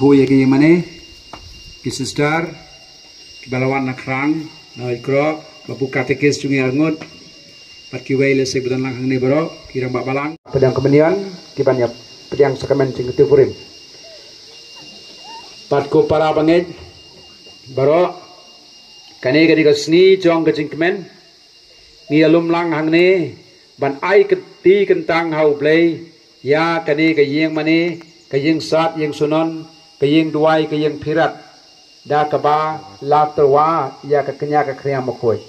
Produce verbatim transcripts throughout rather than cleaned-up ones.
Hu ïa ki mane, ki sister, ki ba la wan na Krang, na Waitkrok, babu katekis jong ngi arngut, bad kiwei lehse ba don lang hangne baroh, ki rangbah balang. Pdiang kminion, ki ban ïa pdiang sakramen jingkyntu kurim. Bad ko para bangeit baroh, kane ka dei ka sngi jong ka jingkmen, ngi ïalum lang hangne ban ai kti kyntang ha U Blei ïa kane ka ïing mane, ka ïing sad ïing sunon, ka ïing duwai, ka ïing phirat, da kaba la tyrwa ïa ka kñia ka khriam bakhuid.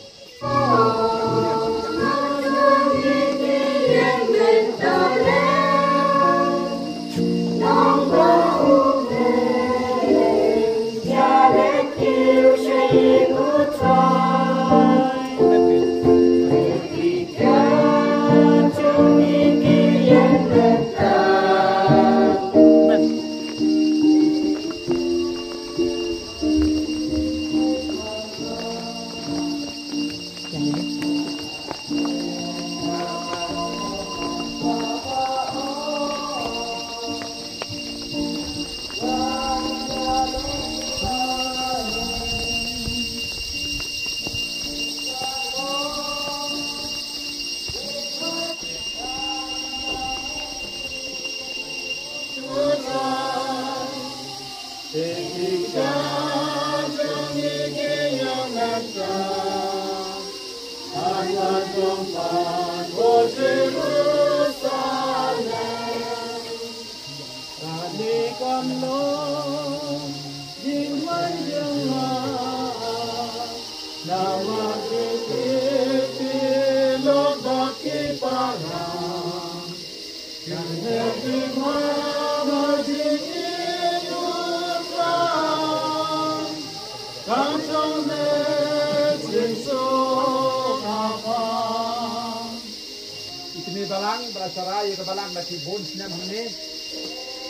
Ïa kane balang, ba la shah rai ïa ka balang da ki bun snem hangne.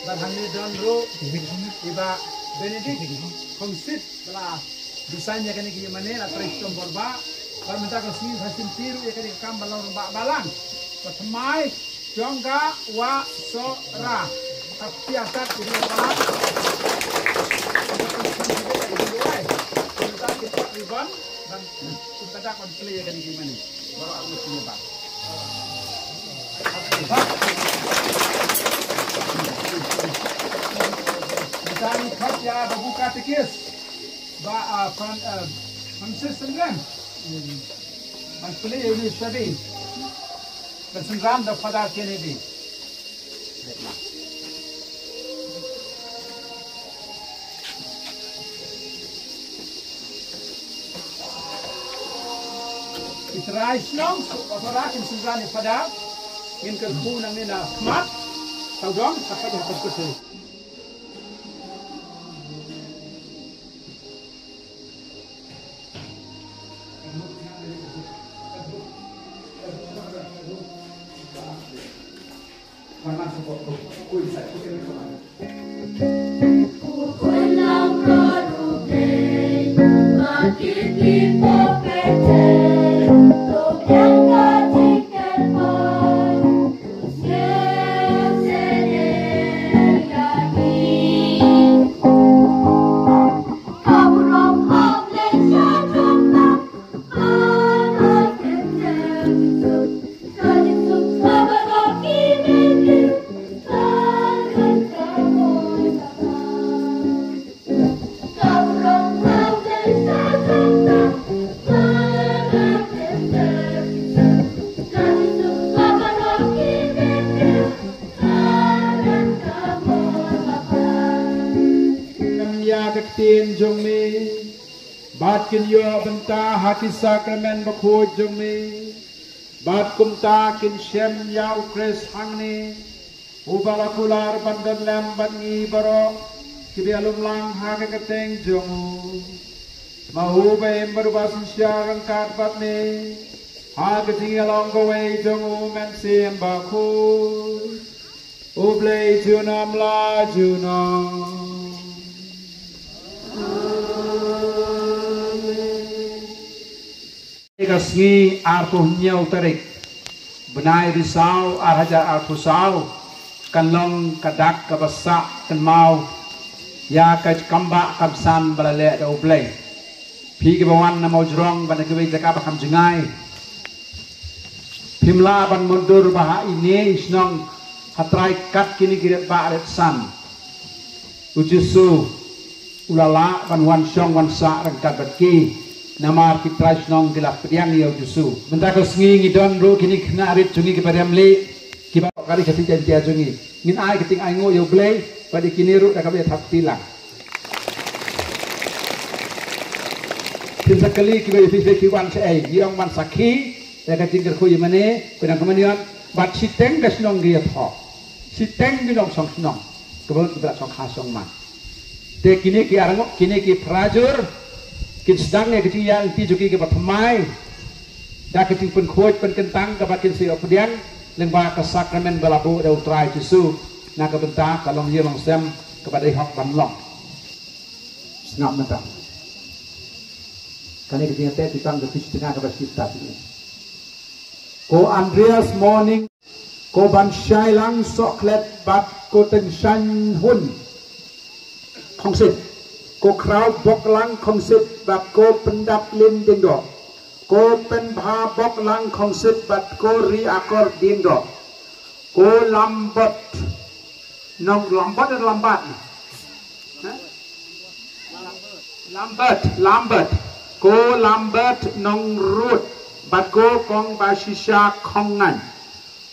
Bad hangne don ruh i Bah Benedict Khongsit, ba la design ïa kane ka ïing mane, la trei shitom bor bah. Bad mynta ka sngi sa shim ti ruh ïa kane ka kam ban long rangbah balang. Ba thymmai jong ka Wah Sohra. Ka pia sat ïa kane ka balang. Mynta ki pot ribbon. Bad kum kata ban plie ïa kane ka ïing mane. Baroh arngut sngewbha. Mynta ngi khot ïa babu katekis, Bah, ah, Fran-, ah, Francis Sengkang. Ban plie ïa une u shabi. Ban synran da Father Kennedy. Ki trai shnong, suk ba para kin synran ïa Father, ngin kyrkhu nangne na khmat, sawdong, sa peit ha ka kyrkhu. Ïa ka ktien jong me, bad kin ïoh bynta ha ki sakramen bakhuid jong me. Bad kumta kin shem ïa u Khrist hangne, uba la kular ban don lem bad ngi baroh kiba ïalum lang ha ka kyrteng jong u. Ma u ba im bad uba synshar ryngkat bad me ha ka jingïalong kawei jong u Mynsiem Bakhuid. U Blei junom la junom. Ka sngi arphew hynñiew tarik bnai Risaw ar hajar arphew saw kan long ka dak kaba sah kynmaw ïa ka kam bah kam san ba la leh da U Blei. Phi kiba wan na mawjrong bad na kiwei jaka ba kham jngai, phim lah ban mutdur ba ha ine i shnong ha trai kat kine ki ret bah ret san, U Jisu u la lah ban wan shong wan sah ryngkat bad ki. Namar ki trai shnong ki la pdiang ïa U Jisu. Mynta ka sngi ngi don ruh kine ki khynnah rit jong ngi kiba riam lieh, kiba ka ri ka ti jan jia jong ngi. Ngin ai ka jingainguh ïa U Blei bad ïa kine ruh da kaba ïathap kti lang. Phin sa kylli kiba ïa phi, phi wan shaei, ngi ong wan sakhi ïa ka jingkyrkhu ïa mane, pynang ka manion. Bad shiteng ka shnong ki ïathoh, shiteng ki nongshong shnong, kaba ki bra shong kha shong man. Te kine ki arngut, kine ki phra jur kin sdang ïa ka jingïaid lynti jong ki kaba thymmai da ka jingpynkhuid pynkyntang kaba kin sa ïoh pdiang lyngba ka sakramen ba la buh da U Trai Jisu na ka bynta ka longïing longsem kaba dei hok ban long. Sngap mynta. Kane ka jingïateh tang ka pis tnga kaba shisha shisha. Ko Andreas Morning, ko Ban Shai Lang Sohkhlet bad ko Teng Shang Hun Khongsit, ko Kraw Bok Lang Khongsit bad ko Pyndap Lin Diengdoh, ko Pynbha Bok Lang Khongsit bad ko Ri Akor Diengdoh, ko Lambot, nong Lambot, Lambat. Ha? Lambert, Lambert. Ko Lambert Nongrut bad ko Kong Bashisha Khongngan.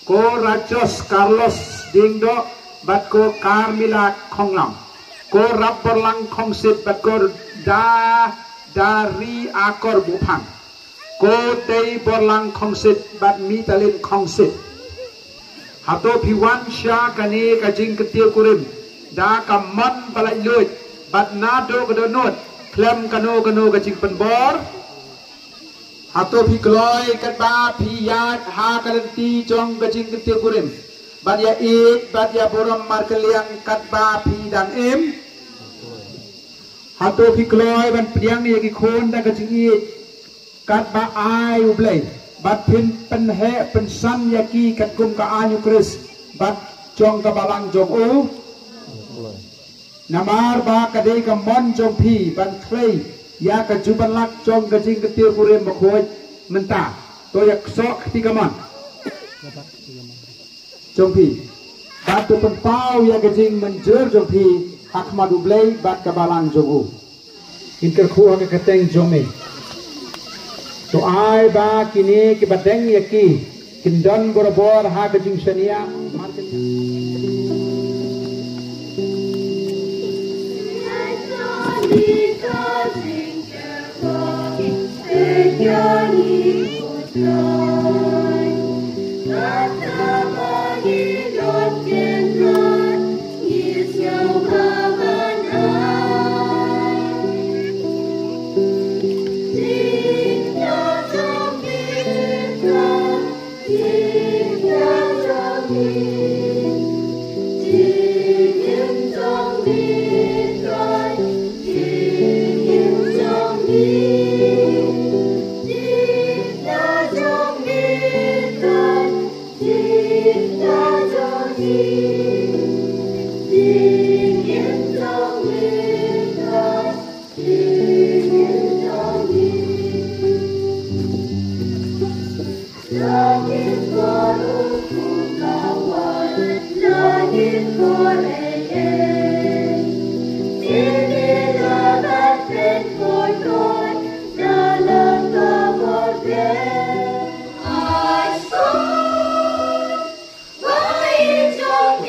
Ko Rajos Carlos Diengdoh bad ko Carmila Khonglam. Ko Rap Borlang Khongsit bad ko Da Dari Akor Buphang. Ko Tei Borlang Khongsit bad Mitalin Khongsit. Hato phi wan sha kane ka jingkyntiew kurim da ka mon ba laitluid bad naduh ka dohnud khlem kano kano ka jingpynbor? Hato phi kloi katba phi ïaid ha ka lynti jong ka jingkyntiew kurim bad ïa ïeit bad ïa burom markylliang katba phi dang im? Hato phi kloi ban pdiang ïa ki khun da ka jingïeit katba ai U Blei bad phin pynheh pynsan ïa ki katkum ka aiñ U Khrist bad jong ka balang jong u? Namar ba ka dei ka mon jong phi ban trei ïa ka jubanlak jong ka jingkyntiew kurim bakhuid mynta. To ïa ksoh kti ka mon jong phi bad to pynpaw ïa ka jingmynjur jong phi ha khmat U Blei bad ka balang jong u. Ngin kyrkhu ha ka kyrteng jong me. To ai ba kine kiba deng ïa ki kin don borabor ha ka jingshaniah.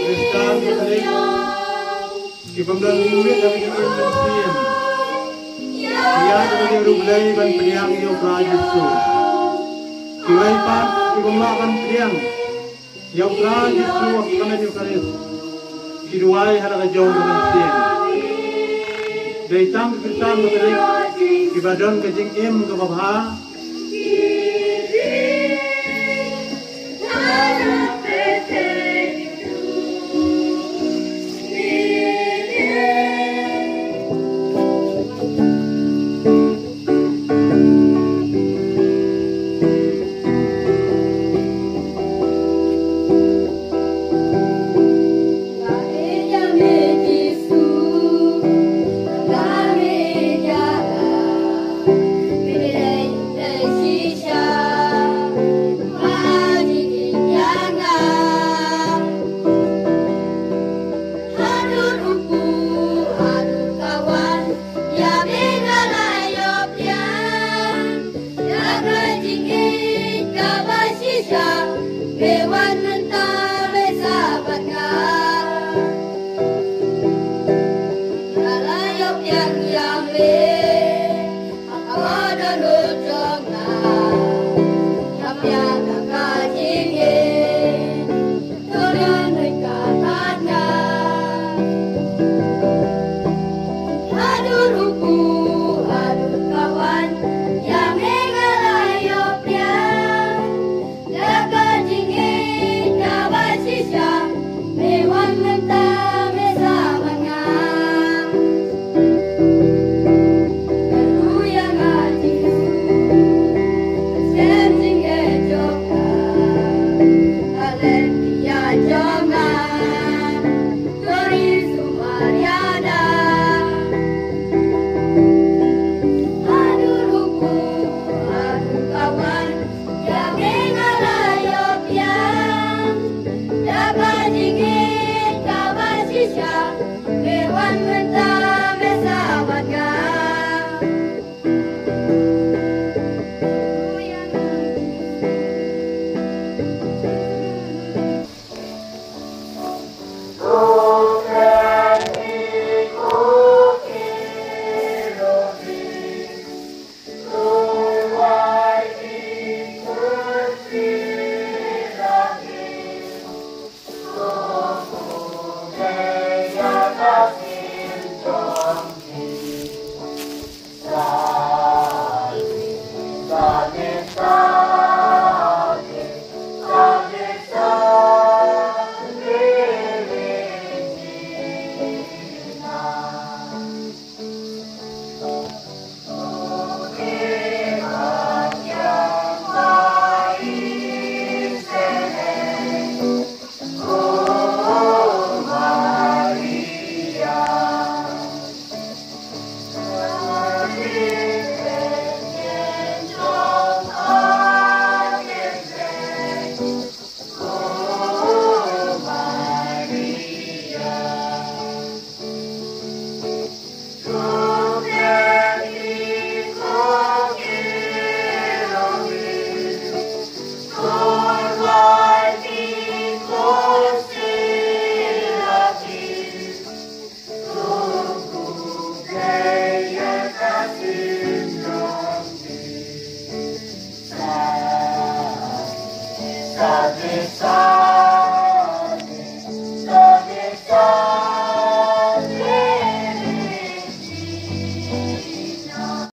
Khristan Katholik, ki bym don lynti ha ka jingim mynsiem. Ïa ka jingim ruh Blei ban pdiang ïa U Trai Jisu. Kiwei pat ki bym lah ban pdiang ïa U Trai Jisu ha ka Eucharist, ki duwai ha la ka jong ka mynsiem. Dei tang ki Khristan Katholik kiba don ka jingim kaba bha.